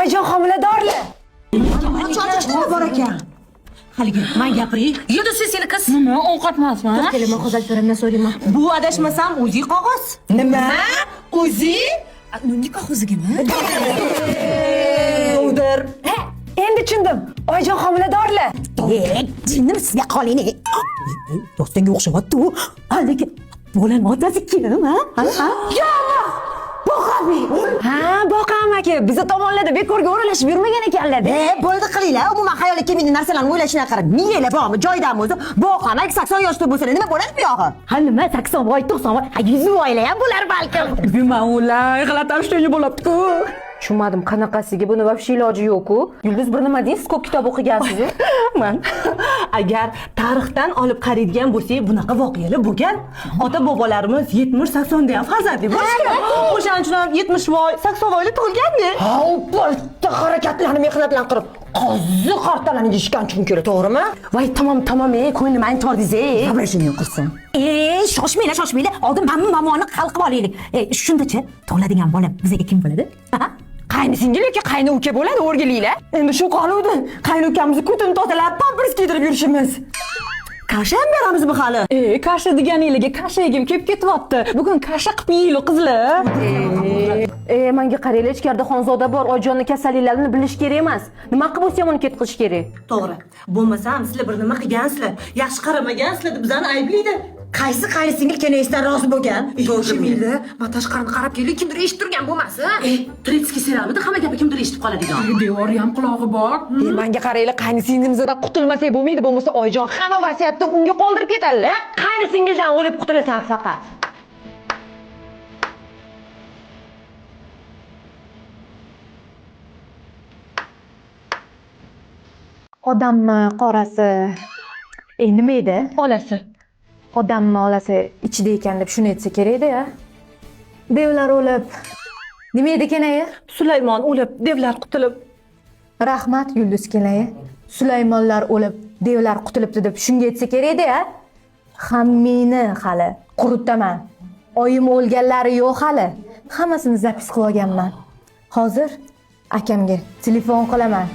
Oyijon homiladorlar. Nima bor ekan? Haligi, men gapiray. Yulduz seni qiz. Nima ovqat emasmi? To'xtanglar, hozir Alfiramdan so'rayman. Bu adashmasam o'zi qog'oz. Nima? O'zi? Nikoh o'zigami? Udir. Endi tushundim. Oyijon homiladorlar. Jinnim sizga qoling. Dostonga o'xshavyapti u. Lekin bolani otasi kim, ha? Ha? Ha, boqam aka, biza tomonlarda bekorga o'ralashib yurmagan ekanlar. E, bo'ldi qilinglar. Umuman xayolga kelmaydi narsalarni o'ylashini qarab. Miyanglar bormi? Joyidami o'zi? Boqam, 80 yoshda bo'lsa nima bo'ladi bu yog'i? Ha nima 80 voy 90 voy, ha 100 voylar ham bo'lar balkim. Nima ular g'alati ishtonga bo'libdi-ku. Tushunmadim, qanaqasiga buni вообще iloji yo'q-ku. Yulduz bir nima deysiz, ko'p kitob o'qigansiz-ku. Man agar tarixdan olib qaraydigan bo'lsak, bunaqa voqealar bo'lgan. Ota bobolarimiz 70-80 da ham farzandli bo'lishgan. O'shaning uchun ham 70 voy, 80 voyli tug'ilganda. Ha, u paytda harakatlarni mehnat bilan qilib, qozi qartalarni yeyishgan chunki, to'g'rimi? Voy, tamom, tamom, ey, ko'nglim aynib tordingiz, ey. Воображение qilsin. E, shoshmanglar, shoshmanglar. Oldin mana bu muammoni hal qilib olaylik. E, shundachi, tug'iladigan bola bizga kim bo'ladi? Ha? Qayni singil yoki qayni uka bo'ladi o'rgiliklar. Endi shu qoluvdi. Qaynukamizni ko'tini tozalab, pampers kiydirib yurishimiz. Kasha ham beramizmi hali? E, kasha deganinglarga kasha yegim kelib ketyapti. Bugun kasha qilib yeylik qizlar. E, menga qaranglar, ichkarida Xonzoda bor, Oyijonni kasalliklarini bilish kerak emas. Nima qilib bo'lsa ham uni ketqizish kerak. To'g'ri. Bo'lmasam sizlar bir nima qilgansizlar, yaxshi qaramagansizlar deb bizani ayblaydi. Qaysi qayni singil kenesdan rozi bo'lgan? To'g'ri. Man tashqarini qarab keldik, kimdir eshitib turgan bo'lmasin. E, Tretskiy serialida hamma gapi kimdir eshitib qoladigan. Devorni ham qulog'i bor. E, menga qaranglar, qayni singlimizdan qutulmasak bo'lmaydi, bo'lmasa Oyijon hamma vasiyatni unga qoldirib ketadilar. Qayni singildan o'lib qutulasan faqat. Odamni qorasi e nima edi? Olasi. Odamni olasi ichida ekan deb shuni aytsa kerak edi ya. Devlar o'lib nima edi kenaya? Sulaymon o'lib, devlar qutulib. Rahmat Yulduz kenaya. Sulaymonlar o'lib, devlar qutulibdi deb shunga aytsa kerak edi ya. Hammangni hali quritaman. Oyim o'lganlari yo'q hali. Hammasini zapis qilib olganman. Hozir akamga telefon qilaman.